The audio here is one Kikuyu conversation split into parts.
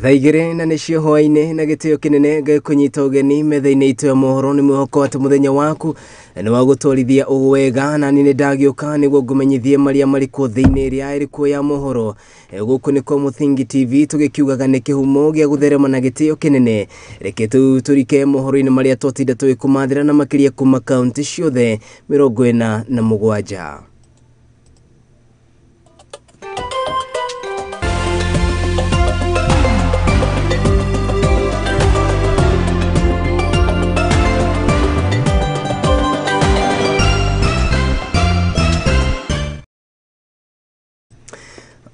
Thaa igĩrĩ na nĩcio hwaĩ-inĩ na gĩtĩo kĩnene ngĩkũnyita ũgeni metha-inĩ itũ ya mohoro. Nĩ mwĩhoko atĩ mũthenya waku nĩ wa gũtwarithia ũũ wega, na niĩ nĩ ndagĩũka nĩguo ngũmenyithie marĩa marĩ kuo thĩinĩ ĩrĩa ĩrĩ kuo ya mohoro. Gũkũ nĩ kwa Mũthingi TV, tũgĩkiugaga nĩ kĩhumo gĩa gũtherema na gĩtĩo kĩnene. Reke tũrike mohoro-inĩ marĩa twatinda tũgĩkũmathĩra na makĩria kuma kaunti ciothe 47.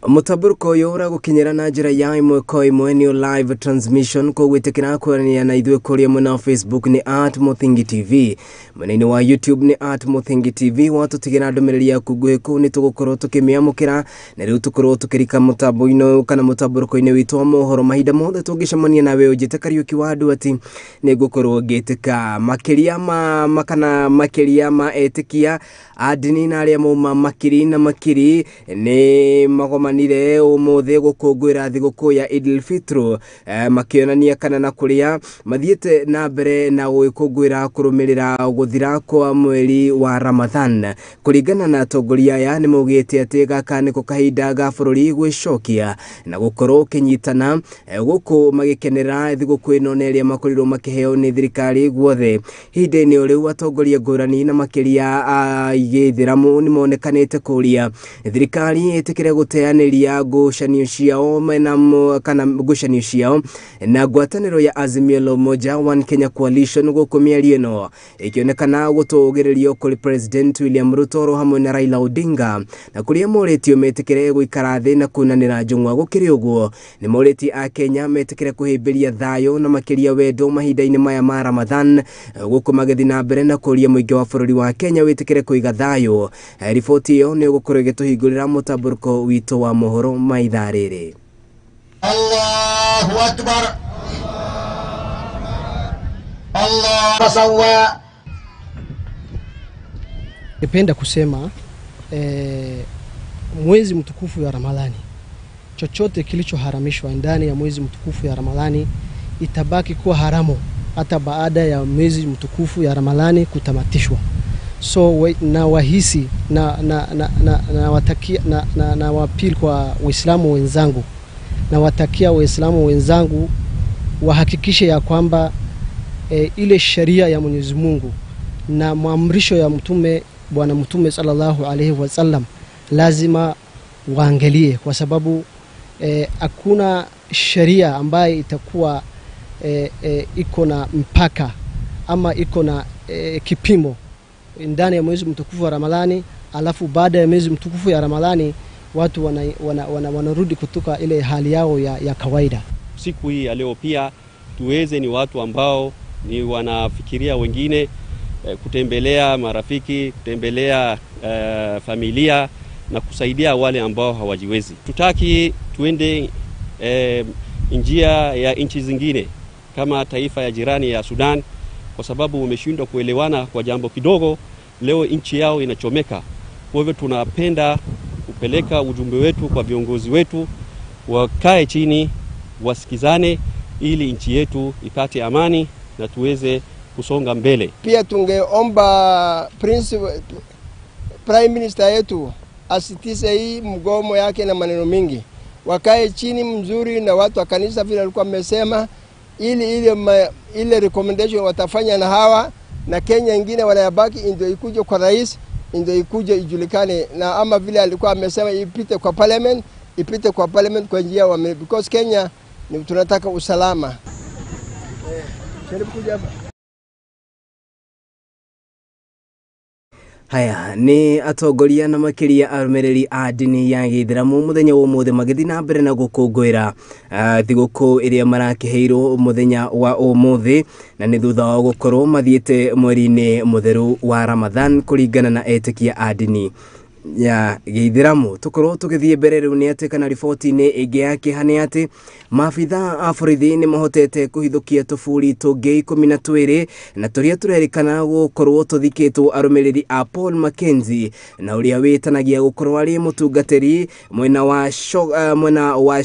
Mũtambũrũko ũyũ ũragũkinyĩra na njĩra ya ĩmwe kwa ĩmwe nĩyo live transmission, koguo ĩtĩkĩra kwaranĩria na ithuĩ kũrĩa mwena wa Facebook nĩ at Mũthingi TV, mwena-inĩ wa YouTube nĩ at Mũthingi TV. Watũtigĩra ndũmĩrĩri yaku nguhĩ kũu nĩ tũgũkorwo tũkĩmĩamũkĩra, na rĩu tũkorwo tũkĩrika mũtambo-inĩ ũyũ kana mũtambũrũko-inĩ witũ wa mohoro. Mahinda mothe tũngĩcemania nawe ũnjĩte Kariũki wa andũ ati nĩ ngũkorwo ngĩtĩka makĩria ma kana makĩria ma etĩkia a ndini na arĩa mauma makiri na makiri nĩ magomanire ũmũthĩ gũkũngũĩra thigũkũ ya Eid al-Fitr, makĩonania kana na kũrĩa mathiĩte na mbere na gũgĩkũngũĩra kũrũmĩrĩra gũthira kwa mweri wa Ramadhan. Kũringana na atongoria aya, nĩ maugĩte atĩ gaka nĩko kahinda ga bũrũri gwĩcokia na gũkorwo ũkĩnyitana, gũkũ magĩkenera thigũkũ ĩno na ĩrĩa makorirwo makĩheo nĩ thirikari guothe. Ihinda-inĩ o rĩu atongoria ngũrani na makĩria a gĩithĩramu nĩ monekanĩte kũria thirikari ĩtĩkĩre gũteanĩria ngucanio ciao mena kana ngucanio ciao na ngwatanĩro ya Azimio la Umoja One Kenya Coalition, gũkũ mĩario ĩno ĩkĩonekana gũtũgĩrĩrio kũrĩ President William Ruto oro hamwe na Raila Odinga, na kũrĩa morĩtio metĩkĩre gũikara thĩ na kunanĩra njũng'wa. Gũkĩrĩ ũguo nĩ morĩtie a Kenya metĩkĩre kũhĩmbĩria thayũ na makĩria wendo mahinda-inĩ maya ma Ramadhan, gũkũ magĩthiĩ na mbere na kũria mũingĩ wa bũrũri wa Kenya wĩtĩkĩre kũiga thayũ. Riboti ĩyo nĩ ũgũkorwo ĩgĩtũhingũrĩra mũtambũrũko witũ wa mohoro ma ithaa rĩrĩ. Allahu Akbar. Allah sawa. Nipenda kusema mwezi mtukufu ya Ramadhani, chochote kilichoharamishwa ndani ya mwezi mtukufu ya Ramadhani itabaki kuwa haramu hata baada ya mwezi mtukufu ya Ramadhani kutamatishwa. So na wahisi na na na na na watakia na na, na wapili kwa Waislamu wenzangu, na watakia Waislamu wenzangu wahakikishe ya kwamba ile sheria ya Mwenyezi Mungu na maamrisho ya Mtume Bwana Mtume sallallahu alaihi wasallam lazima waangalie, kwa sababu hakuna sheria ambaye itakuwa iko na mpaka ama iko na kipimo ndani ya mwezi mtukufu wa Ramadhani, alafu baada ya mwezi mtukufu ya Ramadhani watu wanarudi kutoka ile hali yao ya kawaida. Siku hii ya leo pia tuweze ni watu ambao ni wanafikiria wengine, kutembelea marafiki, kutembelea familia na kusaidia wale ambao hawajiwezi. Tutaki tuende njia ya nchi zingine kama taifa ya jirani ya Sudan, kwa sababu wameshindwa kuelewana kwa jambo kidogo, leo nchi yao inachomeka. Kwa hivyo tunapenda kupeleka ujumbe wetu kwa viongozi wetu, wakae chini, wasikizane ili nchi yetu ipate amani na tuweze kusonga mbele. Pia tungeomba Prime Minister yetu asitise hii mgomo yake na maneno mingi. Wakae chini mzuri na watu wa kanisa vile walikuwa wamesema, ili ile recommendation watafanya na hawa na Kenya ingine wanayabaki ndio ikuje kwa rais, ndio ikuje ijulikane, na ama vile alikuwa amesema ipite kwa parliament, ipite kwa parliament kwa njia wa, because Kenya ni tunataka usalama. Haya ni atongoria na makĩria arũmĩrĩri a ndini ya gĩithĩramu mũthenya wa ũmũthĩ magĩthiĩ na mbere na gũkũngũĩra thigũkũ ĩrĩa marakĩheirwo mũthenya wa ũmũthĩ, na nĩ thutha wa gũkorwo mathiĩte mweri-inĩ mũtheru wa Ramadhan kũringana na etĩkia a ndini ya gĩithĩramu. Tũkorwo tũgĩthiĩ mbere rĩu nĩ atĩ kana riboti-inĩ ĩngĩ ya kĩeha nĩ atĩ maabitha a borithi nĩ mahotete kũhithũkia tũburi tũngĩ 12 na tũrĩa tũrerĩkana gũkorwo tũthikĩtwo arũmĩrĩri a Paul Mackenzie na ũrĩa wĩtanagia gũkorwo arĩ mũtungatĩri mwena wa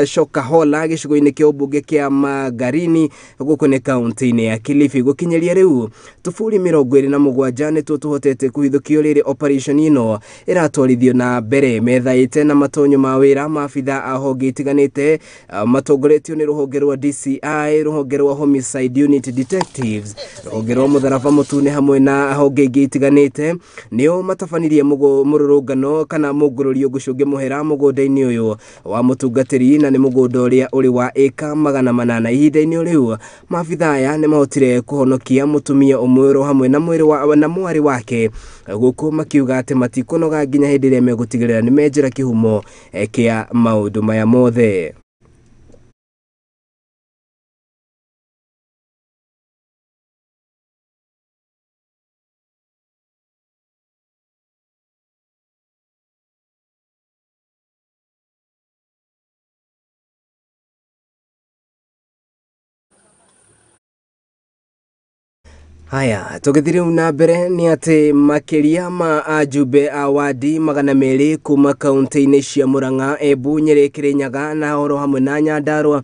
Shokahola gĩcigo-inĩ kĩa ũmbunge kĩa Magarini gũkũ nĩ kaunti-inĩ ya Kilifi. Gũkinyĩria rĩu tũburi 27 nĩtuo tũhotete kũhithũkio rĩrĩ operation ĩno ĩratwarithio na mbere. Methaĩte na matonyo ma wĩra maabitha a honge itiganĩte matongoretio nĩ rũhonge rwa DCI, rũhonge rwa Homicide Unit Detectives, rũhonge rwa Mũtharaba Mũtune hamwe na honge ingĩ itiganĩte nĩo matabanirie mũrũrũngano kana mũngũrũrio gũcũnge mũhera mũgũnda-inĩ ũyũ wa mũtungatĩri na nĩ mũgũnda ũrĩa ũrĩ wa ĩka 800. Ihinda-inĩ rĩu maabitha aya nĩ mahotire kũhonokia mũtumia ũmwe oro hamwe na mwĩrĩ wa na mwarĩ wake gũkũ makiuga atĩ matikũnoga nginya hĩndĩ ĩrĩa megũtigĩrĩra nĩ menjera kĩhumo kĩa maũndũ maya mothe. Haya, tũgĩthiĩ rĩu na mbere nĩ atĩ makĩria ma ajumbe a wadi 200 kuma kaunti-inĩ cia Murang'a, Embu, Nyeri, Kirinyaga na oro hamwe na Nyandarua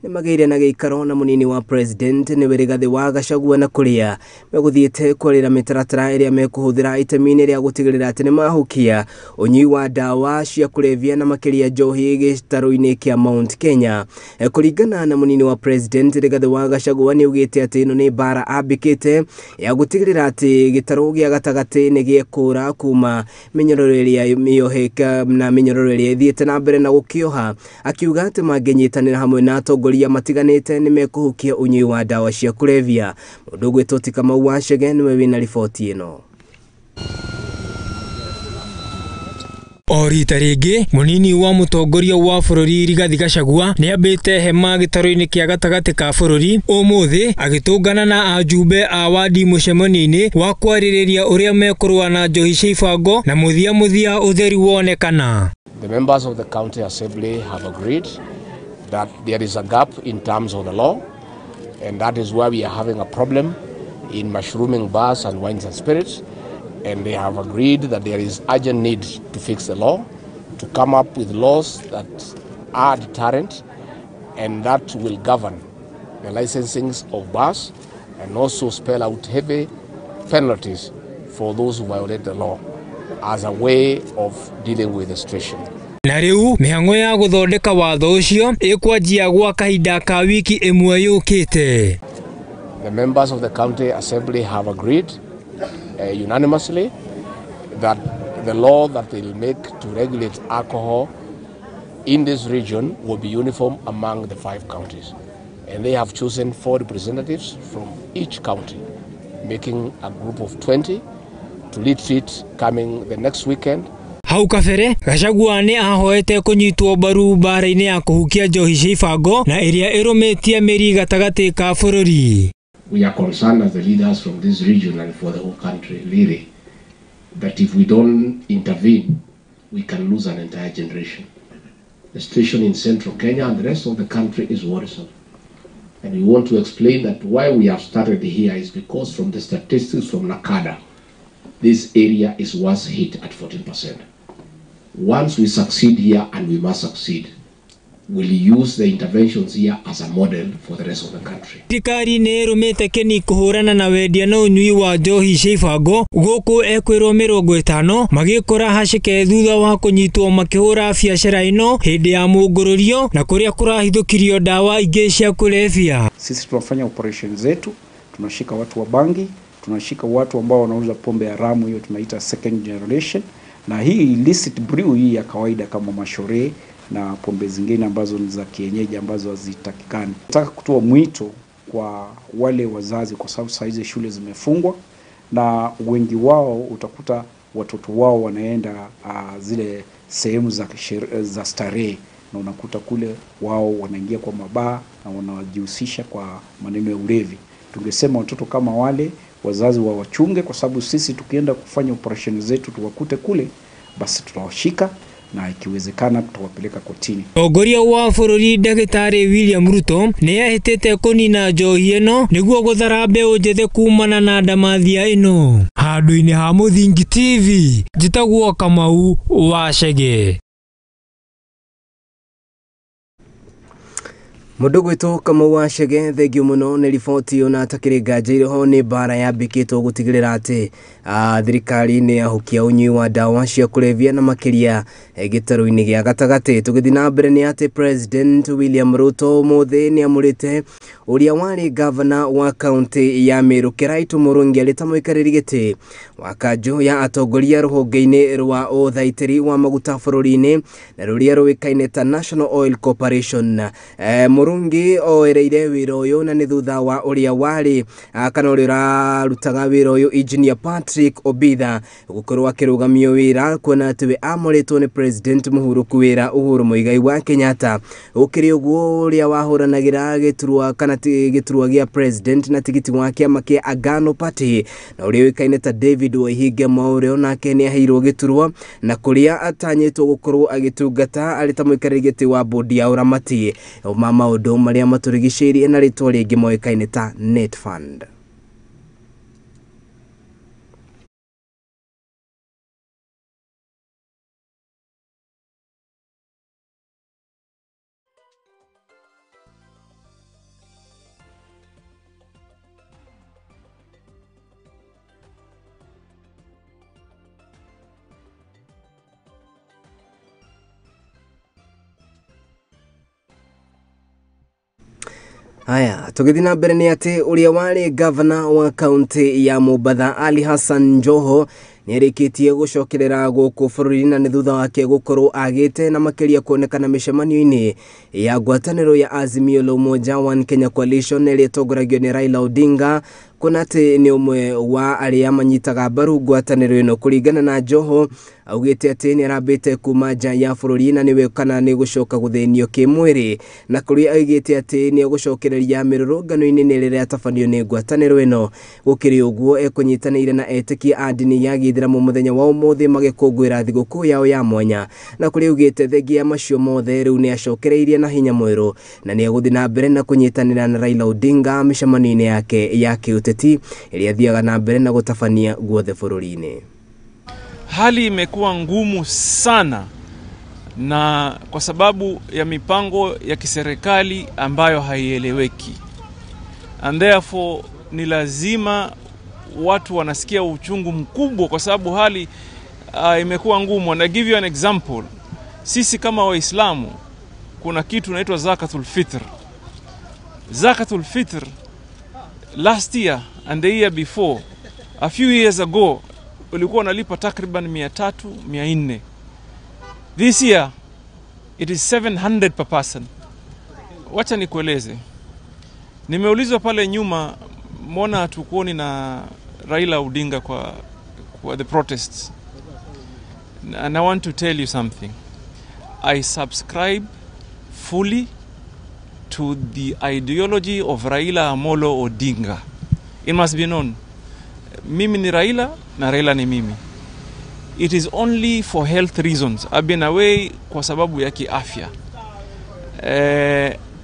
nĩ magĩire na gĩikaro na mũnini wa president nĩwe Rigathĩ wa Gachagua na kũrĩa megũthiĩte kwarĩra mĩtaratara ĩrĩa mekũhũthĩra itemi-inĩ rĩa gũtigĩrĩra atĩ nĩ mahukia ũnyui wa ndawa cia kũrebia na makĩria njohi gĩtarũ-inĩ kĩa Mount Kenya. Kũringana na mũnini wa president Rigathĩ wa Gachagua nĩ augĩte atĩ ĩno nĩ mbara ambĩkĩte ya gũtigĩrĩra atĩ gĩtarũ gĩa gatagatĩ nĩ gĩekũra kuma mĩnyororo ĩrĩa mĩoheka na mĩnyororo ĩrĩa ĩthiĩte na mbere na gũkĩoha, akiuga atĩ mangĩnyitanĩra hamwe na atongoria matiganĩte nĩ mekũhukia ũnyui wa ndawa cia kũrebia. Mũndũ ũgwĩtwo ti Kamau wa Chege nĩwe wĩna riboti ĩno. O rita rĩngĩ mũnini wa mũtongoria wa bũrũri Rigathi Gachagua nĩambĩte hema gĩtarũ-inĩ kĩa gatagatĩ ka bũrũri ũmũthĩ agĩtũngana na ajumbe a wadi mũcemanio-inĩ wa kwarĩrĩria ũrĩa mekũrũa na njohi cia ibango na mũthia mũthia ũtheri wonekana. The members of the county assembly have agreed that there is a gap in terms of the law, and that is why we are having a problem in mushrooming bars and wines and spirits. And they have agreed that there is urgent need to fix the law, to come up with laws that are deterrent and that will govern the licensings of bars and also spell out heavy penalties for those who violate the law as a way of dealing with the situation. Na rĩu mĩhang'o ya gũthondeka watho ũcio ĩkwanjia gwa kahinda ka wiki ĩmwe yũkĩte. The members of the county assembly have agreed unanimously that the law that they will make to regulate alcohol in this region will be uniform among the 5 counties. And they have chosen 4 representatives from each county, making a group of 20 to retreat coming the next weekend. Hau kabere Gachagua nĩ ahoete kũnyitwo mbaru mbara-inĩ ya kũhukia njohi cia ibango na ĩrĩa ĩrũmĩtie mĩri gatagatĩ ka bũrũri. We are concerned as the leaders from this region and for the whole country, really, that if we don't intervene, we can lose an entire generation. The situation in central Kenya and the rest of the country is worrisome. And we want to explain that why we have started here is because from the statistics from NACADA, this area is worse hit at 14%. Once we succeed here, and we must succeed, we'll use the interventions here as a model for the rest of the country. Thirikari nĩ ĩrũmĩte kĩni kũhũrana na wendia na ũnyui wa njohi cia ibango gũkũ ekwĩrwo 50 magĩkora haceke thutha wa kũnyitwo makĩhũra biacara ĩno hĩndĩ ya mũngũrũrio na kũrĩa kũrahithũkirio ndawa ingĩ cia kũrebia. Sisi tunafanya operation zetu, tunashika watu wa bangi, tunashika watu ambao wanauza pombe haramu, hiyo tunaita second generation, na hii illicit brew hii ya kawaida kama mashore na pombe zingine ambazo ni za kienyeji ambazo hazitakikani. Nataka kutoa mwito kwa wale wazazi, kwa sababu saa hizi shule zimefungwa na wengi wao utakuta watoto wao wanaenda zile sehemu za starehe, na unakuta kule wao wanaingia kwa mabaa na wanajihusisha kwa maneno ya ulevi. Tungesema watoto kama wale wazazi wawachunge, kwa sababu sisi tukienda kufanya operation zetu tuwakute kule, basi tutawashika na ikiwezekana tutawapeleka kotini. Mũtongoria wa bũrũri Ndagĩtarĩ William Ruto nĩ ehĩtĩte kũnina njohi ĩno nĩguo gũthara mbeũ njĩthĩ kumana na ndamathia ĩno. Handũ-inĩ ha Mũthingi TV, njĩtagwo Kamau wa Chege. Mũndũ gwĩtwo Kamau wa Chege, thengio mũno nĩ riboti ona atakĩrĩ nganja irĩho nĩ mbara yambĩkĩtwo gũtigĩrĩra atĩ thirikari nĩ yahukia ũnyui wa ndawa cia kũrebia na makĩria gĩtarũ-inĩ gĩa gatagatĩ. Tũgĩthiĩ na mbere nĩ atĩ President William Ruto ũmũthĩ nĩ amũrĩte ũrĩa warĩ gavana wa kaunti ya Meru Kiraitu Murungi arĩ ta mũikarĩri gĩtĩ wa kanjũ ya atongoria rũhonge-inĩ rwa ũthaitĩri wa maguta bũrũri-inĩ na rũrĩa rũĩkaine ta National Oil Corporation. Murungi oereire wĩra ũyũ na nĩ thutha wa ũrĩa warĩ kana ũrĩa ũrarutaga wĩra ũyũ Engineer Patrick Obitha gũkorwo akĩrũgamio wĩra kuona atĩ we amũrĩtwo nĩ President mũhurũku wĩra Uhuru Muigai wa Kenyatta. Gũkĩrĩ ũguo ũrĩa wahũranagĩra gĩturwa kana gĩturwa gĩa President na tigiti wa kĩama kĩa Agano Party na ũrĩa ũĩkaine ta David Waihinga Mwaure onake nĩ aheirwo gĩturwa na kũrĩa atanyĩtwo gũkorwo agĩtungata arĩ ta mũikarĩri gĩtĩ wa bodi ya ũramati ma maũndũ marĩa matũrigicĩirie na rĩtwa rĩngĩ moĩkaine ta Net Fund. Haya, tũgĩthiĩ na mbere nĩ atĩ ũrĩa warĩ gavana wa kaunti ya Mombatha Ali Hassan Joho nĩarĩkĩtie gũcokerera gũkũ bũrũri na nĩ thutha wake gũkorwo agĩte na makĩria kuonekana mĩcemanio-inĩ ya ngwatanĩro ya Azimio la Umoja One Kenya Coalition ĩrĩa ĩtongoragio nĩ Raila Odinga, kuona atĩ nĩ ũmwe wa arĩa manyitaga mbaru ngwatanĩro ĩno. Kũringana na Joho, augĩte atĩ nĩ arambĩte kuma nja ya bũrũri na nĩwe kana nĩ gũcoka gũthĩnio kĩmwĩrĩ, na kũrĩa augĩte atĩ nĩ egũcokereria mĩrũrũngano-inĩ rĩrĩa yatabanio nĩ ngwatanĩro ĩno. Gũkĩrĩ ũguo ekũnyitanĩire na etĩkia a ndini ya gĩithĩramu mũthenya wa ũmũthĩ magĩkũngũĩra thigũkũ yao ya mwanya, na kũrĩa augĩte thengia macio mothe rĩu nĩ acokereirie na hinya mwerũ na nĩ egũthiĩ na mbere na kũnyitanĩra na Raila Odinga mĩcemanio-inĩ yake ya kĩũteti ĩrĩa athiaga na mbere na gũtabania guothe bũrũri-inĩ. Hali imekuwa ngumu sana na kwa sababu ya mipango ya kiserikali ambayo haieleweki, and therefore ni lazima watu wanasikia uchungu mkubwa kwa sababu hali imekuwa ngumu. And I give you an example. Sisi kama Waislamu kuna kitu inaitwa Zakatul Fitr. Zakatul Fitr last year and the year before, a few years ago, ulikuwa unalipa takriban 300, 400. This year it is 700 per person. Wacha nikueleze. Nimeulizwa pale nyuma, mbona hatukuoni na Raila Odinga kwa the protests? And I want to tell you something. I subscribe fully to the ideology of Raila Amolo Odinga. It must be known. Mimi ni Raila na Raila ni mimi. It is only for health reasons. I've been away kwa sababu ya kiafya.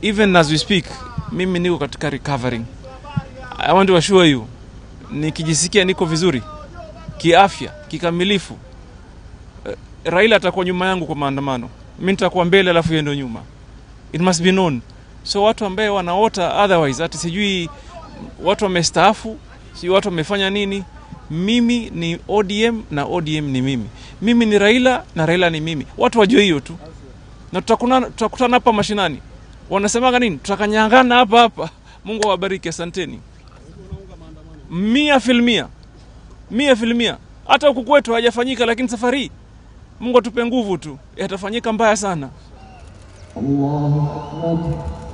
Even as we speak, mimi niko katika recovering. I want to assure you, nikijisikia niko vizuri kiafya, kikamilifu, Raila atakuwa nyuma yangu kwa maandamano. Mimi nitakuwa mbele alafu yeye ndio nyuma. It must be known. So watu ambao wanaota otherwise, ati sijui watu wamestaafu, sijui watu wamefanya nini, mimi ni ODM na ODM ni mimi. Mimi ni Raila na Raila ni mimi. Watu wajue hiyo tu. Na tutakutana hapa mashinani. Wanasemaga nini? Tutakanyangana hapa hapa. Mungu awabariki, asanteni. 100%. 100%. Hata huku kwetu hajafanyika, lakini safari Mungu atupe nguvu tu, yatafanyika mbaya sana. Allahu Akbar.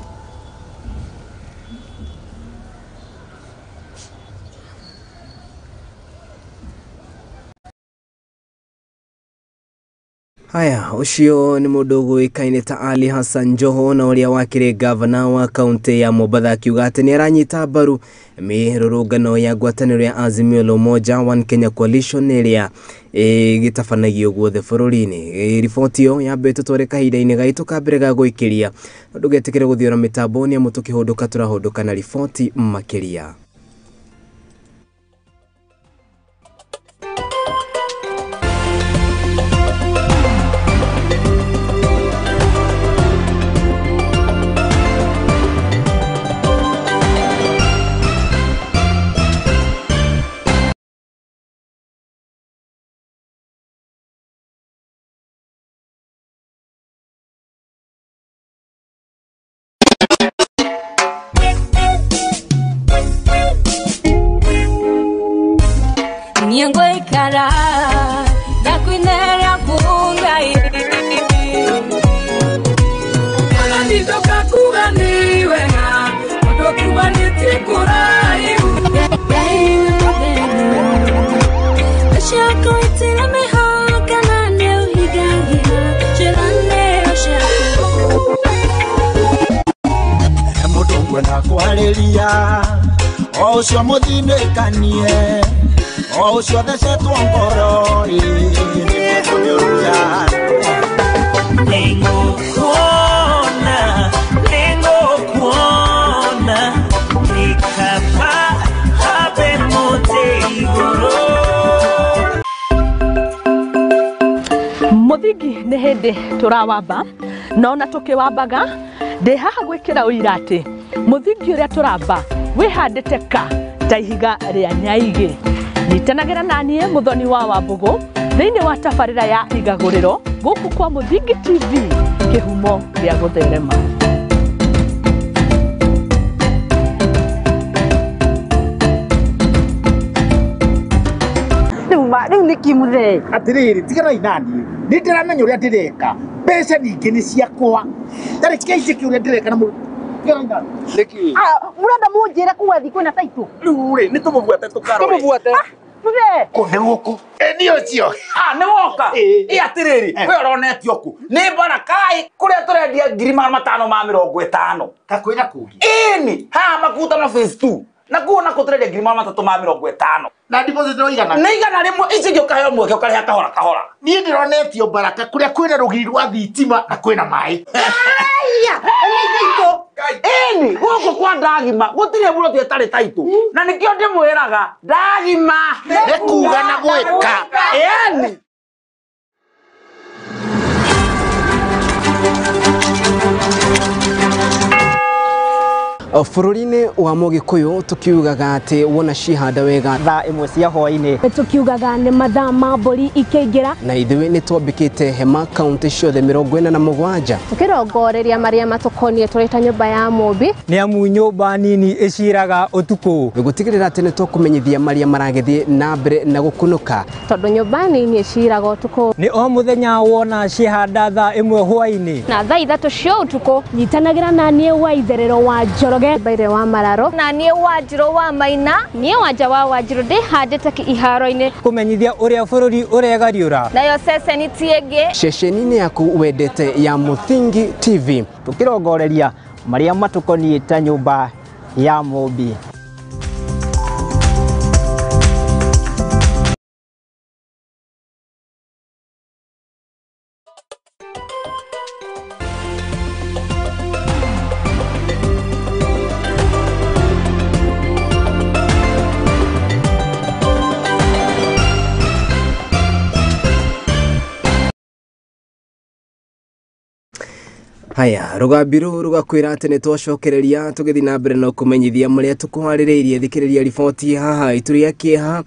Haya, ucio ni mundu ũĩkaine ta Ali Hassan Joho na ũrĩa wakĩrĩ gavana wa kaunti ya Mombatha akiuga atĩ nĩ aranyita mbaru mĩrũrũngano ya ngwatanĩro ya Azimio la Umoja One Kenya Coalition ĩrĩa ĩgĩtabanagio guothe bũrũri-inĩ. Riboti ĩyo yambĩtwo tware kahinda-inĩ gaitũ ka mbere ga gũikĩria. Ndũgetĩkĩre gũthiora mĩtambo nĩ amu tũkĩhũndũka tũrahũndũka na riboti makĩria. Kwariria o ucio muthinĩkanie o ucio thecetwo ngoro nĩngũkuona nĩngũkuona nĩkaba habe mũtĩ igũrũ. Mũthingi nĩ hĩndĩ tũrawamba na ona tũkĩwambaga ndĩ haha gwĩkĩra ũira atĩ mũthingi ũrĩa tũramba wĩhandĩte ka ta ihiga rĩa nyaigĩ. Nyitanagĩra na niĩ Mũthoni wa Wambũgũ thĩinĩ wa tabarĩra ya Igagũrĩro gũkũ kwa Mũthingi TV, kĩhumo gĩa gũtherema. Rĩu nĩkĩ mũthee? Atĩrĩrĩ, tiganai naniĩ, nĩ ndĩramenya ũrĩa ndĩreka, mbeca ningĩ nĩ ciakwa, tarĩ njĩke ũrĩa ndĩreka na mũndũ. Nĩkĩ? Mũrenda mũnjĩre kuga thi kwĩna taitũ? Rĩu rĩ, nĩ tũmũbuate tũkarore. Tũmũbuate. Mũthee. Kũ nĩ gũkũ? Ĩ nĩ ũcio. Nĩ woka? Ĩ atĩrĩrĩ, we ũronetio kũ? Nĩ Barakai kũrĩa tũrendia 550,000. Ta kwĩna kũngĩ? Ĩni, haha Makutano phase 2. Na kuo nako tũrendia 350,000. Na deposit no igana? Nĩ 100, ici ingĩ ũkaheo mweke ũkarĩha kahora kahora. Niĩ ndĩronetio Baraka kũrĩa kwĩna rũgiri rwa thitima na kwĩna maĩ. Ĩni, gũkũ kwa Ndagima gũtirĩ mũroti ĩtarĩ taitũ, na nĩkĩo ndĩmwĩraga Ndagima nĩ kuga na gwĩka. Ĩni. Bũrũri-inĩ wa Mũgĩkũyũ tukiugaga atĩ wona cihanda wega thaa ĩmwe cia hwaĩ-inĩ, tukiugaga nĩ mathaa ma mbũri ikĩingĩra, na ithuĩ nĩ twambĩkĩte hema kaunti ciothe 47 tũkĩrongoreria marĩa matũkoniĩ tũrĩ ta nyũmba ya mũmbi, nĩ amu nyũmba nini ĩciraga ũtukũ, gũtigĩrĩra atĩ nĩ tũkũmenyithia marĩa maragĩthiĩ na mbere na gũkunũka, tondũ nyũmba nini ĩciraga ũtukũ. Nĩ o mũthenya wona cihanda thaa ĩmwe hwaĩ-inĩ na thaa 3 cia ũtukũ. Nyitanagĩra na niĩ wa itherero wa Njoroge Baire wa Mararo, na niĩ Wanjirũ wa Maina, niĩ Wanja wa Wanjirũ ndĩhandĩte iharo-inĩ kũmenyithia ũrĩa bũrũri ũregariũra, nayo ceceni ti ĩngĩ, ceceni-inĩ yaku wendete ya Mũthingi TV, tũkĩrongoreria marĩa matũkoniĩ ta nyũmba ya mũmbi. Haya, rũgambi rũu rũgakwĩra atĩ nĩ twacokereria tũgĩthiĩ na mbere na kũmenyithia marĩa tũkũharĩrĩirie. Thikĩrĩria riboti haha. Itu rĩa kĩeha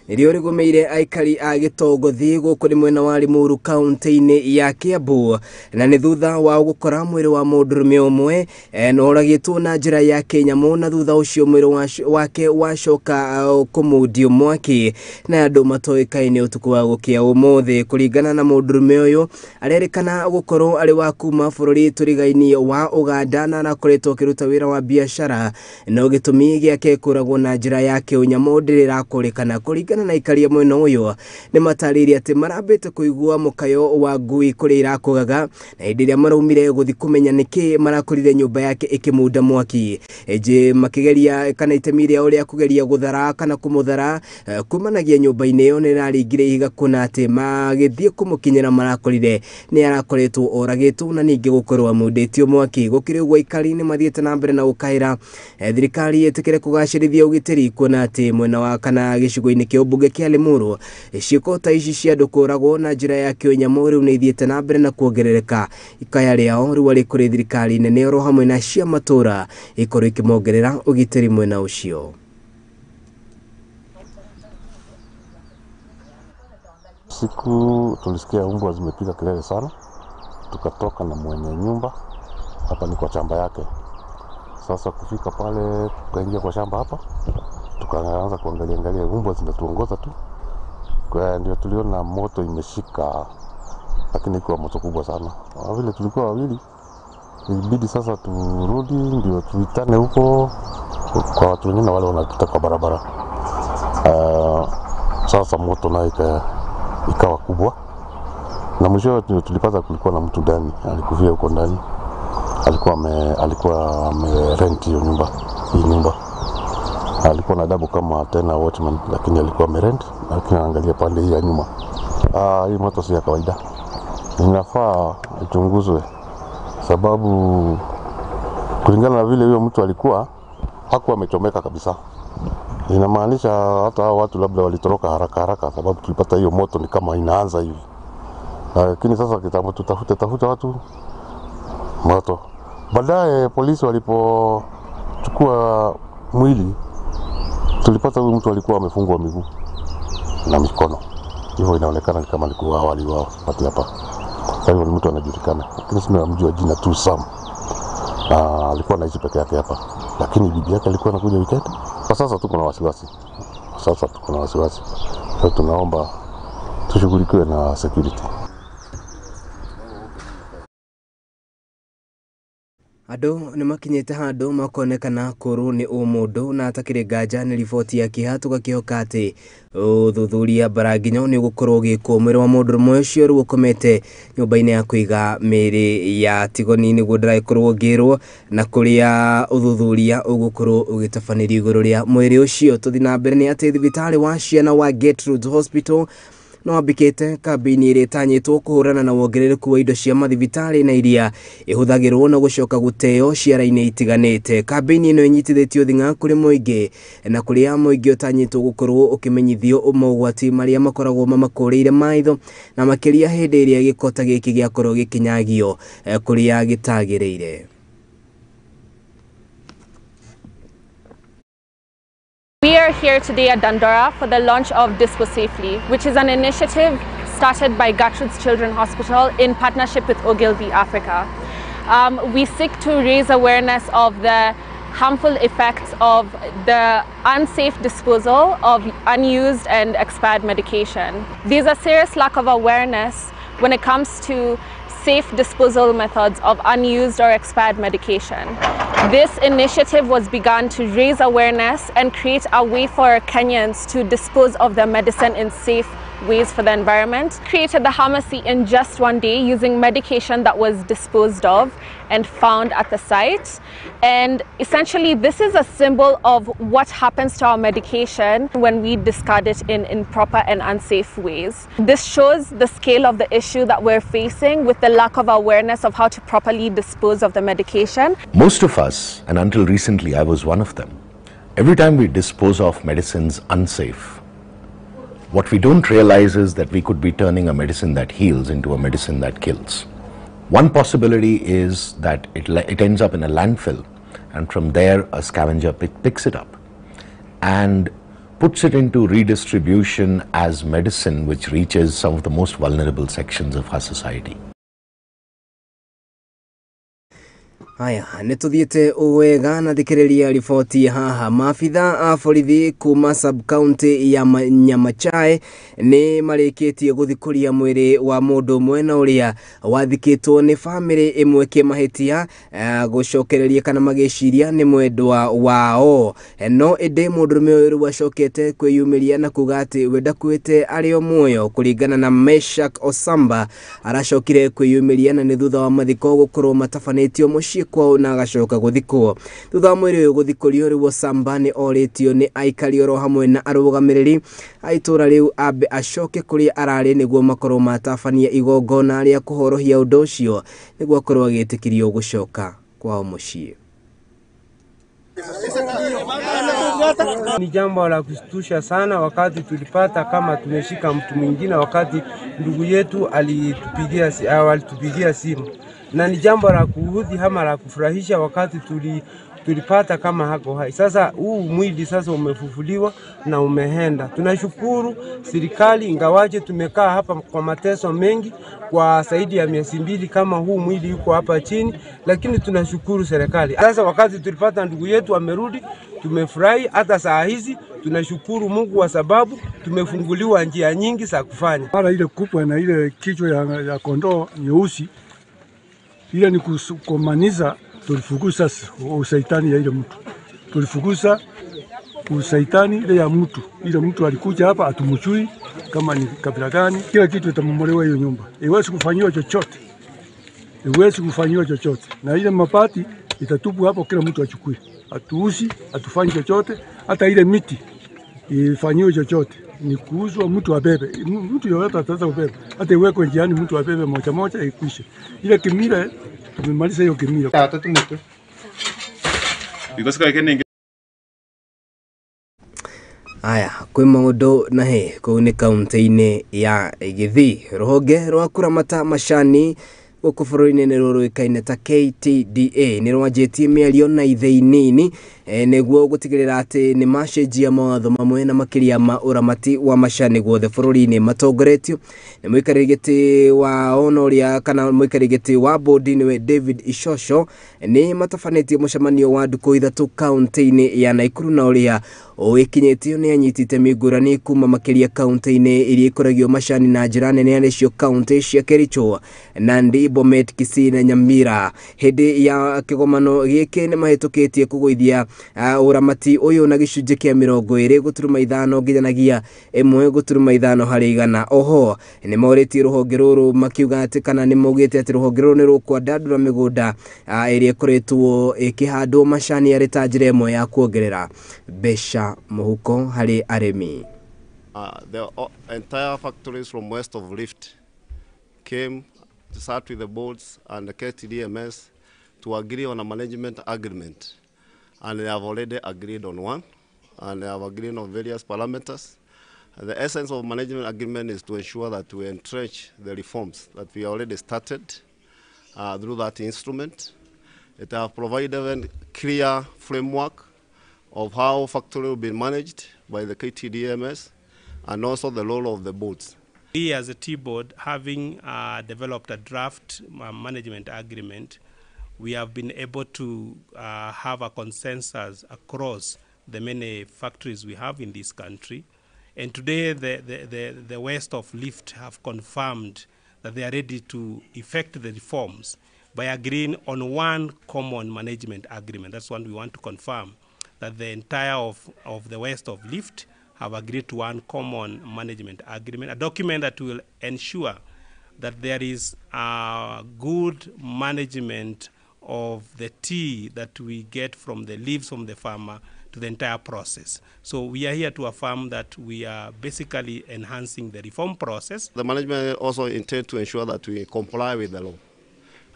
nĩrĩo rĩgũmĩire aikari a Gĩtongothi gũkũ nĩ mwena wa Limuru kaunti-inĩ ya Kiambu, na nĩ thutha wa gũkora mwĩrĩ wa mũndũrũme ũmwe na oragĩtwo na njĩra ya kĩnyamũ, na thutha ũcio mwĩrĩ wake wacoka kũmundio mwaki na andũ matoĩkaine ũtukũ wa gũkĩa ũmũthĩ. Kũringana na mũndũrũme ũyũ, arerĩkana gũkorwo arĩ wa kuma bũrũri tũrigainie wa Ũganda na arakoretwo akĩruta wĩra wa biacara, no gĩtũmi gĩake kũragwo na njĩra ya kĩũnyamũ ndĩrĩ ĩrakũrĩkana. Kũringana na aikari a mwena ũyũ nĩ matarĩirie atĩ marambĩte kũigua mũkayo wa ngui kũrĩa irakũgaga, na hĩndĩ ĩrĩa maraumire gũthiĩ kũmenya nĩkĩ marakorire nyũmba yake ĩkĩmunda mwaki. Ĩnjĩ makĩgeria kana itemi rĩao rĩa kũgeria gũthara kana kũmũthara kumanagia nyũmba-inĩ ĩyo nĩ ĩraringire ihiga kũna atĩ magĩthiĩ kũmũkinyĩra marakorire nĩ arakoretwo oragĩtwo na ningĩ gũkorwo amundĩtio mwaki. Gũkĩrĩ ũguo aikari nĩ mathiĩte na mbere na gũkaĩra thirikari ĩtĩkĩre kũgacĩrithia ũgitĩri, kuona atĩ mwena wa kana gĩcigo-inĩ kĩa ũmbunge kĩa Limuru ciĩko ta ici cia andũ kũragwo na njĩra ya kĩũnyamũ rĩu nĩ ithiĩte na mbere na kuongerereka. Ikaya rĩao rĩu arĩ kũrĩ thirikari nene oro hamwe na cia matũra ikorwo ikĩmongerera ũgitĩri mwena ũcio. Siku tulisikia umbwa zimepiga kelele sana, tukatoka na mwenye nyumba hapa, ni kwa shamba yake. Sasa kufika pale, tukaingia kwa shamba hapa, tukaanza kuangalia angalia, umbwa zinatuongoza tu. Kwa ndio tuliona moto imeshika, lakini kwa moto kubwa sana. Kwa vile tulikuwa wawili, ilibidi sasa turudi ndio tuitane huko, kwa watu wengine wale wanapita kwa barabara. Sasa moto nayo ikawa kubwa, na mwisho tulipata kulikuwa na mtu ndani, alikufia huko ndani. Alikuwa amerent hiyo nyumba, hii nyumba. Alikuwa na adabu kama tena watchman, lakini alikuwa amerent, lakini anaangalia pande hii ya nyuma. Hii moto si ya kawaida. Inafaa ichunguzwe, sababu kulingana na vile huyo mtu alikuwa, hakuwa amechomeka kabisa. Inamaanisha hata hao watu labda walitoroka haraka haraka, sababu tulipata hiyo moto ni kama inaanza hivi. Lakini sasa kitambo tutafute watu moto. Baadaye polisi walipochukua mwili, tulipata huyu mtu alikuwa amefungwa miguu na mikono. Hivyo inaonekana ni kama alikuwa awali wao pati hapa. Kwa hivyo ni mtu anajulikana, lakini sina mjua jina tu Sam. Alikuwa anaishi peke yake hapa, lakini bibi yake alikuwa anakuja weekend. Kwa sasa tuko na wasiwasi. Sasa tuko na wasiwasi. Sasa tunaomba tushughulikiwe na security. Andũ nĩ makinyĩte handũ makonekana kũrũ nĩ ũmũndũ na atakĩrĩ nganja nĩ riboti ya kĩeha tũgakĩhoka atĩ ũthuthuria mbaranginyo nĩ ũgũkorwo ũgĩkwo. Mwĩrĩ wa mũndũ ũmwe ũcio rĩu ũkomete nyũmba-inĩ ya kũiga mĩĩrĩ ya Tigoni nĩguo ndĩragĩkorwo ngĩrwo, na kũrĩa ũthuthuria ũgũkorwo ũgĩtabanĩrio igũrũ rĩa mwĩrĩ ũcio. Tũthiĩ na mbere nĩ atĩ thibitarĩ wa ciana wa Gertrude Hospital no wambĩkĩte kambĩini ĩrĩa ĩtanyĩtwo kũhũrana na wongerereku wa indo cia mathibitarĩ na iria ĩhũthagĩrwo na gũcoka gũteo ciara-inĩ itiganĩte. Kambĩini ĩno ĩnyitithĩtio thing'a kũrĩ mũingĩ na kũrĩa mũingĩ ũtanyĩtwo gũkorwo ũkĩmenyithio mogwati marĩa makoragwo mamakũrĩire maitho, na makĩria hĩndĩ ĩrĩa gĩko ta gĩkĩ gĩakorwo gĩkĩnyagio kũrĩa gĩtagĩrĩire. We are here today at Dandora for the launch of Dispose Safely, which is an initiative started by Gertrude's Children's Hospital in partnership with Ogilvy Africa. We seek to raise awareness of the harmful effects of the unsafe disposal of unused and expired medication. There's a serious lack of awareness when it comes to safe disposal methods of unused or expired medication. This initiative was begun to raise awareness and create a way for Kenyans to dispose of their medicine in safe ways for the environment. Created the pharmacy in just one day using medication that was disposed of and found at the site. And essentially this is a symbol of what happens to our medication when we discard it in improper and unsafe ways. This shows the scale of the issue that we're facing with the lack of awareness of how to properly dispose of the medication. Most of us, and until recently I was one of them, every time we dispose of medicines unsafe, what we don't realize is that we could be turning a medicine that heals into a medicine that kills. One possibility is that it ends up in a landfill, and from there a scavenger picks it up and puts it into redistribution as medicine which reaches some of the most vulnerable sections of our society. Haya, nĩ tũthiĩte wega na thikĩrĩria riboti haha. Maabitha a borithi kuma sub county ya Nyamachae nĩ marĩkĩtie gũthikũria mwĩrĩ wa mũndũ ũmwe na ũrĩa wathikĩtwo nĩ bamĩrĩ ĩmwe kĩmahĩtia gũcokereria kana magĩciria nĩ mwendwa wao. No ĩndĩ mũndũrũme ũyũ rĩu acokete kwĩyumĩria na kuga atĩ we ndakuĩte arĩ o muoyo. Kũringana na Meshak Osamba, aracokire kwĩyumĩria na nĩ thutha wa mathiko gũkorwo matabanĩtio mũciĩ kwao na agacoka gũthikwo. Thutha wa mwĩrĩ ũyũ gũthikũrio, rĩu Osamba nĩ orĩtio nĩ aikari oro hamwe na arũgamĩrĩri a itũũra rĩu ambe acoke kũrĩa ararĩ nĩguo makorwo matabania igongona rĩa kũhorohia ũndũ ũcio nĩguo akorwo agĩtĩkĩrio gũcoka kwao mũciĩ. Ni jambo la kushtusha sana wakati tulipata kama tumeshika mtu mwingine, wakati ndugu yetu alitupigia simu, na ni jambo la kuudhi ama la kufurahisha wakati tulipata kama hako hai. Sasa huu mwili sasa umefufuliwa na umeenda. Tunashukuru serikali, ingawaje tumekaa hapa kwa mateso mengi kwa zaidi ya miezi 2 kama huu mwili yuko hapa chini, lakini tunashukuru serikali. Sasa wakati tulipata ndugu yetu amerudi, tumefurahi. Hata saa hizi tunashukuru Mungu kwa sababu tumefunguliwa njia nyingi za kufanya. Mara ile kubwa na ile kichwa ya kondoo nyeusi, ile ni kumaanisha tulifukuza usaitani ya ile mtu. Tulifukuza usaitani ile ya mtu. Ile mtu alikuja hapa atumchui kama ni kabila gani, kila kitu itamomolewa hiyo nyumba. Iwezi kufanyiwa chochote. Iwezi kufanyiwa chochote. Na ile mabati itatupu hapo, kila mtu achukue. Atuuzi, atufanye chochote, hata ile miti ifanyiwe chochote. Ni kuuzwa mtu abebe. Mtu yoyote ataweza kubeba. Hata iwekwe njiani mtu abebe moja moja ikwishe. Ile kimila tumemaliza hiyo kimila. Aya, kwĩ maũndũ na he kũu nĩ kaunti-inĩ ya Gĩthii. Rũhonge rwa kũramata macani gũkũ bũrũri-inĩ nĩ rũĩkaine ta KTDA nĩ rwanjĩtie mĩario na ithĩi nini nĩguo gũtigĩrĩra atĩ nĩ macenjia mawatho mamwe na makĩria ma ũramati wa macani guothe bũrũri-inĩ matongoretio nĩ mũikarĩri gĩtĩ wa onoria kana mũikarĩri gĩtĩ wa bodi nĩwe David Icoco. Nĩ matabanĩtie mũcemanio wa ndukũ ithatũ kaunti-inĩ ya Naikuru na ũrĩa ũĩkinyĩtio nĩ anyiti itemi ngũrani kuma makĩria kaunti-inĩ iria ikũragio macani na njĩra nene nĩcio kaunti cia Kericho, Nandi, Bomet, Kisii na Nyamira. Hĩndĩ ya kĩgomano gĩkĩ nĩ mahĩtũkĩtie kũgũithia ũramati ũyũ na gĩcunjĩ kĩa 25.5 nginyanagia 1.5 harĩ igana. Oho nĩ morĩtie rũhonge rũrũ makiuga atĩ kana nĩ maugĩte atĩ rũhonge rũrũ nĩ rũkwandandũra mĩgũnda ĩrĩa ĩkoretwo ĩkĩhandwo macani arĩ ta njĩra ĩmwe ya kuongerera mbeca mũhuko harĩ arĩmi. The entire factories from west of Rift came to start with the boards and the KTDMS to agree on a management agreement. And they have already agreed on one, and they have agreed on various parameters. And the essence of management agreement is to ensure that we entrench the reforms that we already started through that instrument. It has provided a clear framework of how factory will be managed by the KTDMS and also the role of the boards. We as a tea board, having developed a draft management agreement, we have been able to have a consensus across the many factories we have in this country. And today the West of Rift have confirmed that they are ready to effect the reforms by agreeing on one common management agreement. That's one we want to confirm, that the entire of the West of Rift have agreed to one common management agreement, a document that will ensure that there is a good management of the tea that we get from the leaves from the farmer to the entire process. So we are here to affirm that we are basically enhancing the reform process. The management also intend to ensure that we comply with the law.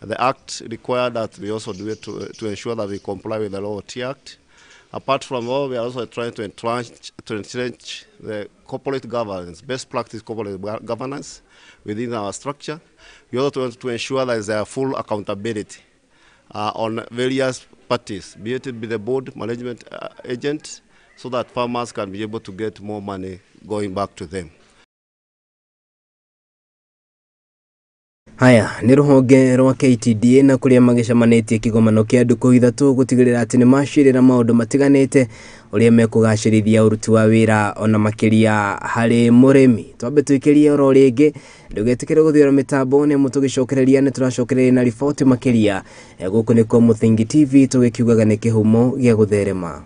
The Act required that we also do it to ensure that we comply with the law of Tea Act. Apart from all, we are also trying to entrench the corporate governance, best practice corporate governance within our structure. We also want to ensure that there is a full accountability on various parties, be it be the board, management agent, so that farmers can be able to get more money going back to them. Haya nĩ rũhonge rwa KTDA na kũrĩa magĩcemanĩtie kĩgomano kĩa ndukũ ithatũ gũtigĩrĩra atĩ nĩ macirĩra maũndũ matiganĩte ũrĩa mekũgacĩrithia ũruti wa wĩra ona makĩria harĩ mũrĩmi. Twambe twĩkĩrie oro rĩngĩ, ndũgetĩkĩre gũthiora mĩtambo nĩ tũgĩcokereria nĩ tũracokereria na riboti makĩria. Gũkũ nĩkuo Mũthingi TV tũgĩkiugaga nĩ kĩhumo gĩa gũtherema.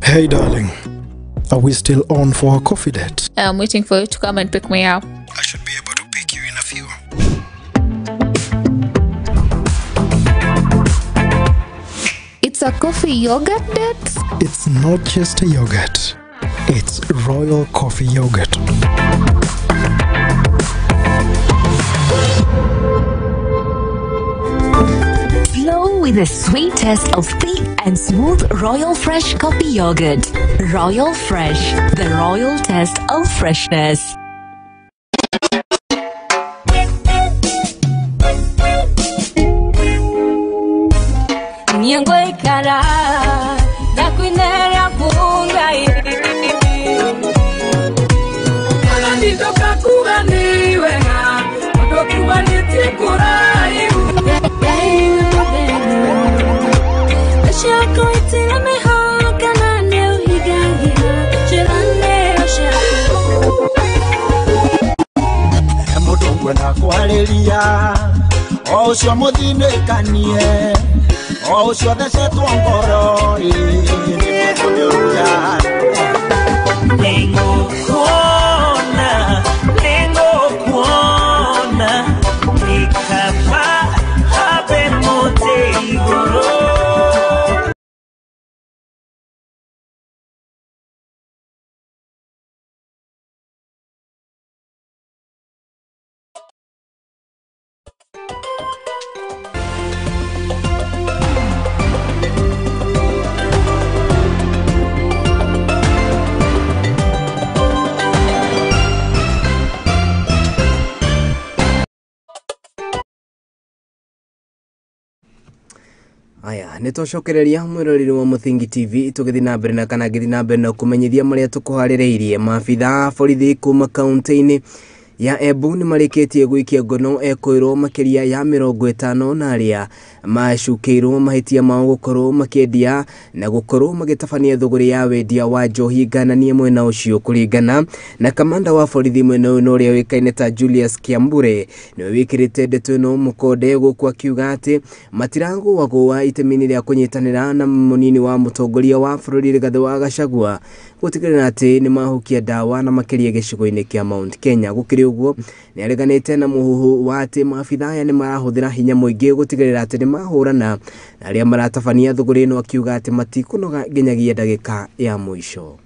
Hey darling, are we still on for a coffee date? I'm waiting for you to come and pick me up. I should be able to pick you in a few. It's a coffee yogurt date? It's not just a yogurt. It's Royal Coffee Yogurt. Flow with the sweet taste of thick and smooth Royal Fresh Coffee Yogurt. Royal Fresh, the royal taste of freshness. Kũraihu. Mũndũ ngwenda kwarĩria o ũcio mũthinĩkanie o ũcio thecetwo ngoro ĩ nĩngũmũria. Nĩngũkuona, nĩngũkuona, nĩ kaba hambe mũtĩ igũrũ. Aya nä twacokereria mwĩroreri wa Mũthingi TV tũgĩthiĩ na mbere na kana ngĩthiĩ na mbere na kũmenyithia marĩa tũkũharĩrĩirie. Maabitha a borithi kuma kaunti-inĩ ya Embu nĩ marĩkĩtie gũikia ngono ekũĩrwo makĩria ya 50 na arĩa macukĩirwo mahĩtia mao gũkorwo makĩendia na gũkorwo magĩtabania thũgũrĩ ya wendia wa njohi ngananie mwena ũcio. Kũringana na kamanda wa borithi mwena ũyũ na ũrĩa ũĩkaine ta Julius Kiambure, nĩwe wĩkĩrĩte ndeto ĩno mũkonde gũkũ akiuga atĩ matiragũagũa itemi-inĩ rĩa kũnyitanĩra na mũnini wa mũtongoria wa bũrũri Rigathĩ wa Gachagua gũtigĩrĩra atĩ nĩmahukia ndawa na makĩria gĩcigo-inĩ kĩa Mount Kenya. Gũkĩrĩ ũguo nĩareganĩte na mũhuhu wa atĩ maabitha aya nĩmarahũthĩra hinya mũingĩ gũtigĩrĩra atĩ nĩmahũrana na arĩa maratabania thũgũrĩ ĩno, akiuga atĩ matikũnoga nginyagia ndagĩka ya mũico.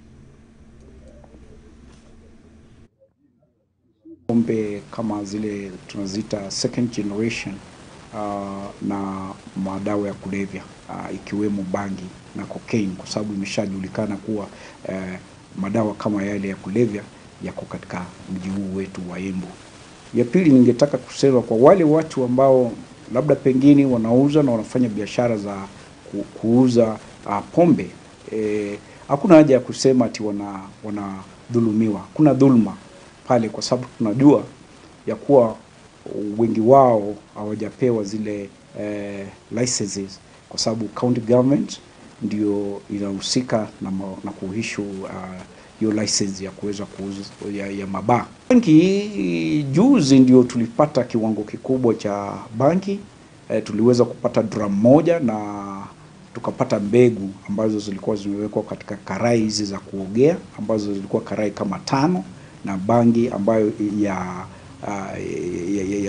Pombe kama zile tunaziita second generation na madawa ya kulevya ikiwemo bangi na cocaine, kwa sababu imeshajulikana kuwa madawa kama yale ya kulevya yako katika mji huu wetu wa Embu. Ya pili, ningetaka kusema kwa wale watu ambao labda pengine wanauza na wanafanya biashara za kuuza pombe, hakuna haja ya kusema ati wanadhulumiwa. Kuna dhuluma pale kwa sababu tunajua ya kuwa wengi wao hawajapewa zile licenses, kwa sababu county government ndio inahusika na kuhishu hiyo license ya kuweza kuuza ya mabaa. Bangi juzi ndio tulipata kiwango kikubwa cha bangi. Tuliweza kupata drum moja na tukapata mbegu ambazo zilikuwa zimewekwa katika karai hizi za kuogea ambazo zilikuwa karai kama 5, na bangi ambayo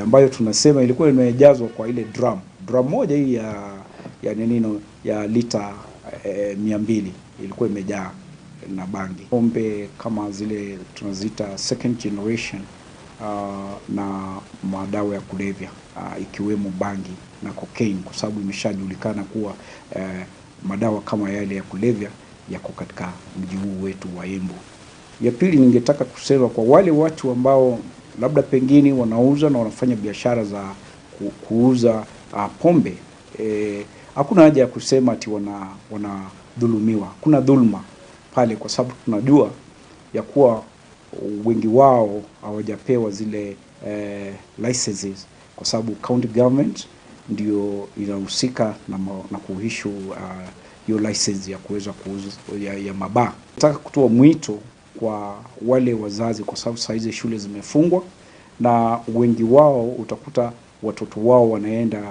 ambayo tunasema ilikuwa imejazwa kwa ile drum moja hii ya nini ya lita 200 ilikuwa imejaa na bangi. Pombe kama zile tunaziita second generation na madawa ya kulevya ikiwemo bangi na cocaine, kwa sababu imeshajulikana kuwa madawa kama yale ya kulevya yako katika mji huu wetu wa Embu. Ya pili, ningetaka kusema kwa wale watu ambao labda pengine wanauza na wanafanya biashara za kuuza pombe, hakuna haja ya kusema ati wanadhulumiwa. Kuna dhuluma pale kwa sababu tunajua ya kuwa wengi wao hawajapewa zile licenses, kwa sababu county government ndio inahusika na kuhishu hiyo license ya kuweza kuuza ya mabaa. Nataka kutoa mwito kwa wale wazazi, kwa sababu saizi shule zimefungwa na wengi wao utakuta watoto wao wanaenda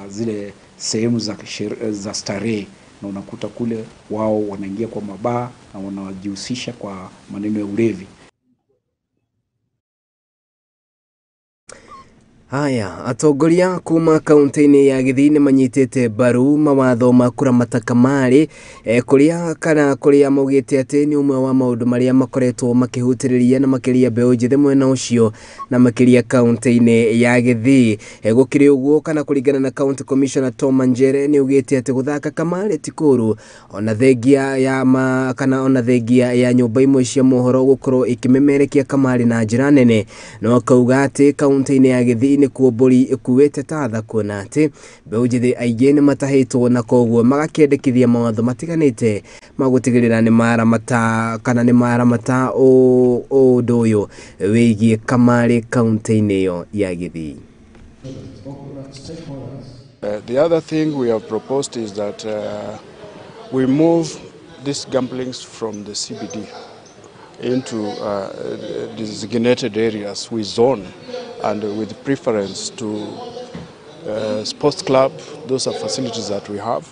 zile sehemu za starehe, na unakuta kule wao wanaingia kwa mabaa na wanajihusisha kwa maneno ya ulevi. Haya, atongoria kuma kaunti-inĩ ya Gĩthii nĩ manyitĩte mbaru mawatho ma kũramata kamarĩ kũrĩa kana kũrĩa maugĩte atĩ nĩ ũmwe wa maũndũ marĩa makoretwo makĩhutĩrĩria na makĩria mbeũ njĩthĩ mwena ũcio na makĩria kaunti-inĩ ya Gĩthii. Gũkĩrĩ ũguo kana kũringana na County Commissioner Tom Manjere nĩ augĩte atĩ gũthaka kamarĩ ti kũũru ona thengia ya kana ona thengia ya nyũmba imwe cia mohoro gũkorwo ikĩmemerekia kamarĩ na njĩra nene, no akauga atĩ kaunti-inĩ ya Gĩthii nĩkuo mbũri ĩkuĩte ta tha kuona atĩ mbeũ njĩthĩ aingĩ nĩ matahĩtwo na koguo magakĩendekithia mawatho matiganĩte ma gũtigĩrĩra nĩ maramata kana nĩ maramata ũndũ ũyũ wĩgiĩ kamarĩ kaunti-inĩ ĩyo ya Gĩthii. The other thing we have proposed is that we move these gamblings from the CBD into designated areas with zone and with preference to sports club. Those are facilities that we have.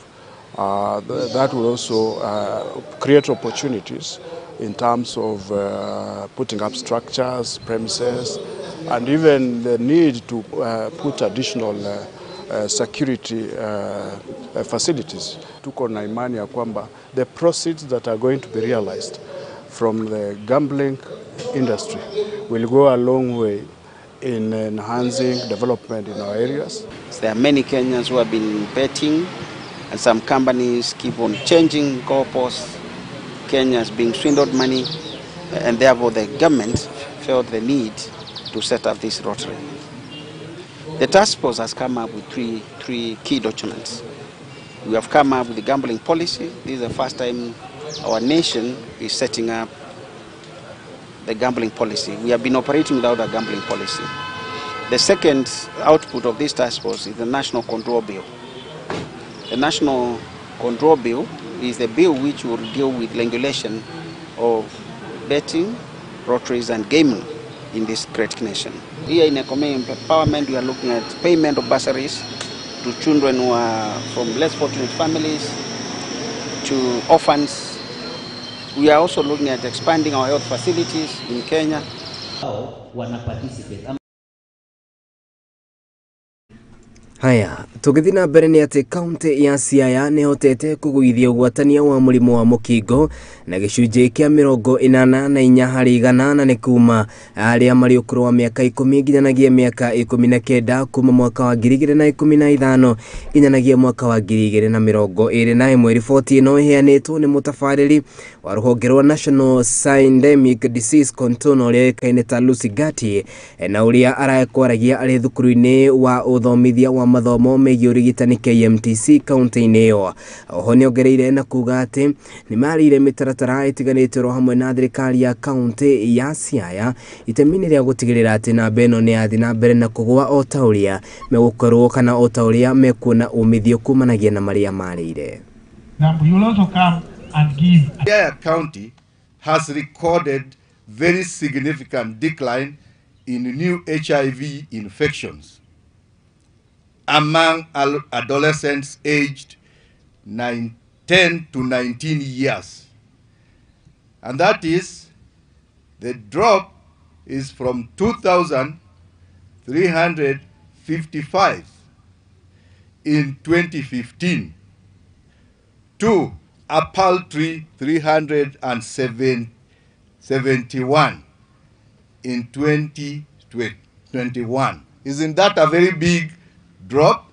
That will also create opportunities in terms of putting up structures, premises, and even the need to put additional security facilities. Tuko na imani ya kwamba the proceeds that are going to be realized from the gambling industry will go a long way in enhancing development in our areas. There are many Kenyans who have been betting, and some companies keep on changing goalposts. Kenyans being swindled money, and therefore the government felt the need to set up this lottery. The task force has come up with three key documents. We have come up with the gambling policy. This is the first time our nation is setting up the gambling policy. We have been operating without a gambling policy. The second output of this task force is the National Control Bill. The National Control Bill is the bill which will deal with regulation of betting, lotteries and gaming in this great nation. Here in economic empowerment, we are looking at payment of bursaries to children who are from less fortunate families, to orphans. We are also looking at expanding our health facilities in Kenya. Haya, tũgĩthiĩ na mbere nĩ atĩ kaunti ya Siaya nĩ ĩhotete kũgũithia ũgwatania wa mũrimũ wa mũkingo na gĩcunjĩ kĩa 84 harĩ igana, na nĩ kuma arĩa marĩ ũkũrũ wa mĩaka 10 nginyanagia mĩaka 19 kuma mwaka wa 2015 nginyanagia mwaka wa 2021. Riboti ĩno ĩheanĩtwo nĩ mũtabarĩri wa rũhonge rwa National Syndemic Disease Control ũrĩa ũĩkaine ta Lucy Gati, na ũrĩa arakwaragia arĩ thukuru-inĩ wa ũthomithia wa mathomo megiĩ ũrigitani KMTC kaunti-inĩ ĩyo. Oho nĩongereire na kuga atĩ nĩmarĩire mĩtaratara ĩtiganĩte oro hamwe na thirikari ya kaunti ya Siaya itemi-inĩ rĩa gũtigĩrĩra atĩ namba ĩno nĩ yathiĩ na mbere na kũgũa o ta ũrĩa megũkorwo kana o ta ũrĩa mekuona umithio kumanagia na marĩa marĩire. Siaya County has recorded very significant decline in new HIV infections among adolescents aged 10 to 19 years. And that is, the drop is from 2,355 in 2015 to a paltry 371 in 2021. Isn't that a very big drop?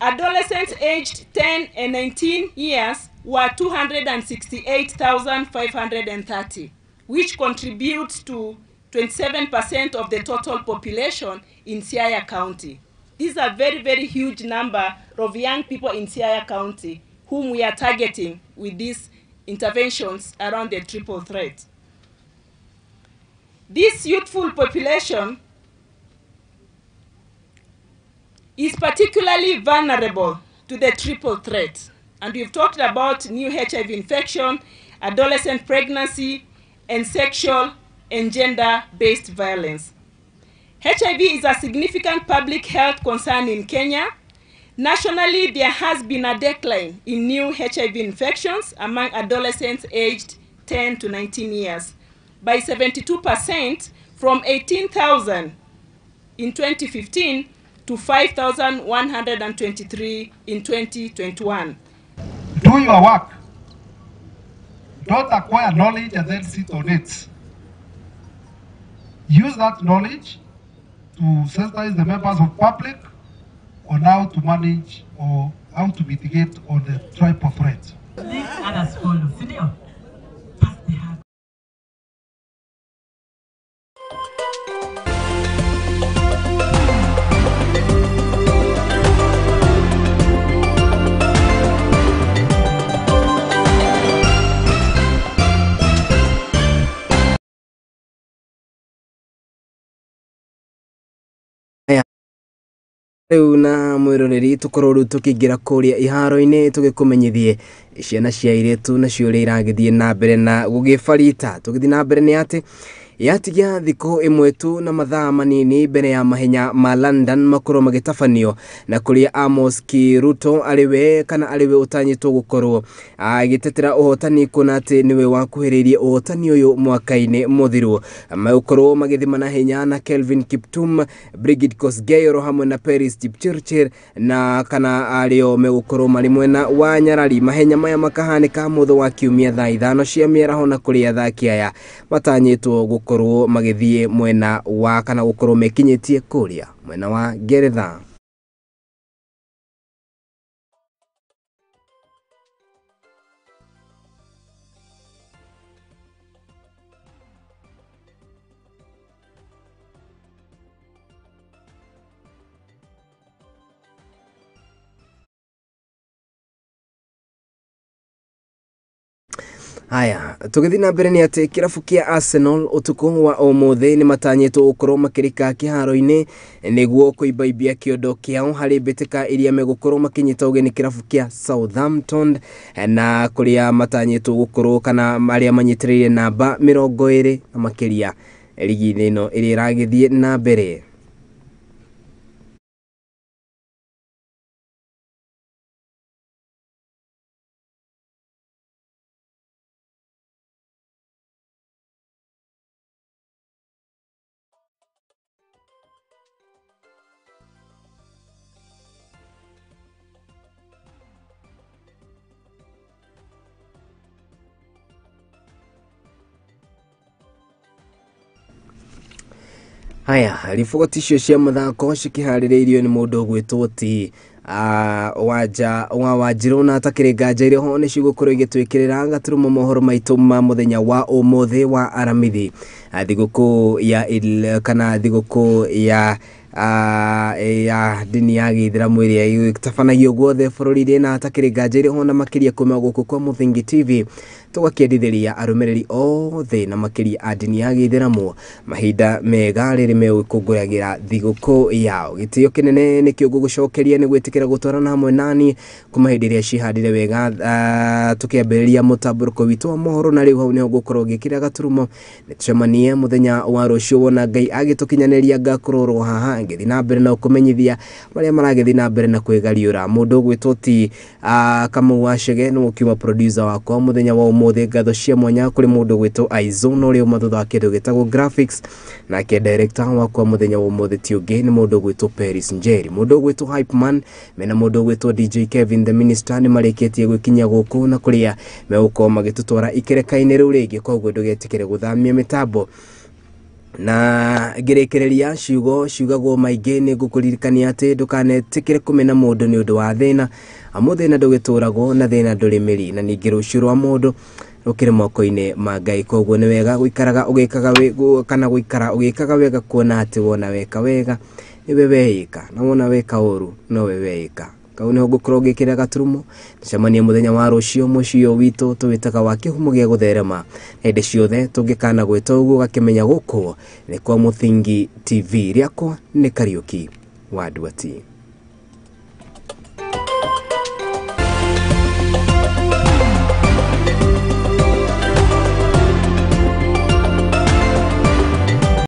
Adolescents aged 10 and 19 years were 268,530, which contributes to 27% of the total population in Siaya County. These are very, very huge number of young people in Siaya County whom we are targeting with these interventions around the triple threat. This youthful population is particularly vulnerable to the triple threat. And we've talked about new HIV infection, adolescent pregnancy, and sexual and gender-based violence. HIV is a significant public health concern in Kenya. Nationally, there has been a decline in new HIV infections among adolescents aged 10 to 19 years by 72% from 18,000 in 2015 to 5,123 in 2021. Do your work. Don't acquire knowledge and then sit on it. Use that knowledge to sensitize the members of public on how to manage or how to mitigate on the triple threat. Let others follow. Rĩu na mwĩroreri tũkorwo rĩu tũkĩingĩra kũrĩa iharo-inĩ tũgĩkũmenyithie ciana cia airĩtu nacio ũrĩa iragĩthiĩ na mbere na gũgĩbarita. Tũgĩthiĩ na mbere nĩ atĩ yatigia thikũ ĩmwe tu na mathaa manini mbere ya mahenya ma London makorwo magĩtabanio na kũrĩa Amos Kiruto arĩwe kana arĩwe ũtanyĩtwo gũkorwo agĩtetera ũhotani kuona atĩ nĩwe wakuhĩrĩirie ũhotani ũyũ mwaka-inĩ mũthiru. Megũkorwo magĩthimana hinya na Kelvin Kiptum, Brigid Kosgei oro hamwe na Peris Jepchirchir na kana arĩo megũkorwo marĩ mwena wa Nyarari. Mahenya maya makahanĩka mũthĩ wa kiumia thaa 5 cia mĩaraho na kũrĩa athaki aya matanyĩtwo gũkorwo magĩthiĩ mwena wa kana gũkorwo mekinyĩtie kũrĩa mwena wa Ngeretha. Haya, tũgĩthiĩ na mbere nĩ atĩ kĩrabu kĩa Arsenal ũtukũ wa ũmũthĩ nĩ matanyĩtwo gũkorwo makĩrika kĩharo-inĩ nĩguo kũimbaimbia kĩondo kĩao harĩ mbĩtĩka iria megũkorwo makĩnyita ũgeni kĩrabu kĩa Southampton na kũrĩa matanyĩtwo gũkorwo kana arĩa manyitĩrĩire namba 20 na makĩria rigi-inĩ ĩno ĩrĩa ĩragĩthiĩ na mbere. Haya, riboti icio cia mathako cikĩharĩrĩirio nĩ mũndũ ũgwĩtwo ti wanja wa Wanjirũ na atakĩrĩ nganja irĩ ho nĩ cigũkorwo igĩtwĩkĩrĩra gaturumo mohoro maitũ ma mũthenya wa ũmũthĩ wa Aramithi, thigũkũ ya kana thigũkũ ya ya ndini ya gĩithĩramu ĩrĩa ĩtabanagio guothe bũrũri-inĩ na atakĩrĩ nganja irĩ ho na makĩria kuma gũkũ kwa Mũthingi TV tũgakĩendithĩria arũmĩrĩri othe na makĩria a ndini ya gĩithĩramu mahinda mega rĩrĩ megũkũngũyagĩra thigũkũ yao. Gĩtĩo kĩnene nĩkĩo ngũgũcokeria nĩ gwĩtĩkĩra gũtwarana hamwe nani kuma hĩndĩ ĩrĩa cihandire wega tũkĩambĩrĩria mũtambũrũko witũ wa mohoro na rĩu hau nĩho ngũkorwo ngĩkĩra gaturumo. Nĩtũcemanie mũthenya wa rũciũ wona Ngai agĩtũkinyanĩria ngakorwo haha ngĩthiĩ na mbere na ũkũmenyithia marĩa maragĩthiĩ na mbere na kwĩgariũra. Mũndũ ũgwĩtwo ti Kamau wa Chege nĩwe ũkiuma producer wakwa mũthenya wa ũmũthĩ. Ngatho cia mwanya kũrĩ mũndũ ũgwĩtwo Aizo na ũrĩa uma thutha wa kĩndũ gĩtagwo graphics, nake director wakwa mũthenya wa ũmũthĩ ti ũngĩ nĩ mũndũ ũgwĩtwo Peris Njeri, mũndũ ũgwĩtwo Hype Man mena mũndũ ũgwĩtwo DJ Kevin the Minister nĩ marĩkĩtie gwĩkinyia gũkũ na kũrĩa megũkorwo magĩtũtwara ikereka-inĩ rĩu rĩngĩ, koguo ndũgetĩkĩre gũthamia mĩtambo. Na ngĩrĩkĩrĩria ciugo ciugagwo maingĩ nĩ ngũkũririkania atĩ ndũkanetĩkĩre kũmena mũndũ nĩ ũndũ wa thĩna, amu thĩna ndũgĩtũragwo na thĩna ndũrĩ mĩri, na ningĩ rũciũ rwa mũndũ rũkĩrĩ moko-inĩ ma Ngai. Koguo nĩ wega gũikaraga ũgĩkaga kana gũikara ũgĩkaga wega, kuona atĩ wona weka wega nĩwe weĩka na wona weka ũru nowe weĩka. Kau nĩho ngũkorwo ngĩkĩra gaturumo. Tũcemanie mũthenya wa rũciũ mũciĩ ũyũ witũ tũwĩtaga wa kĩhumo gĩa gũtherema. Hĩndĩ ciothe tũngĩkana gwĩta ũguo ũgakĩmenya gũkũ nĩ kwa Mũthingi TV. Rĩakwa nĩ Kariũki wa Nduati.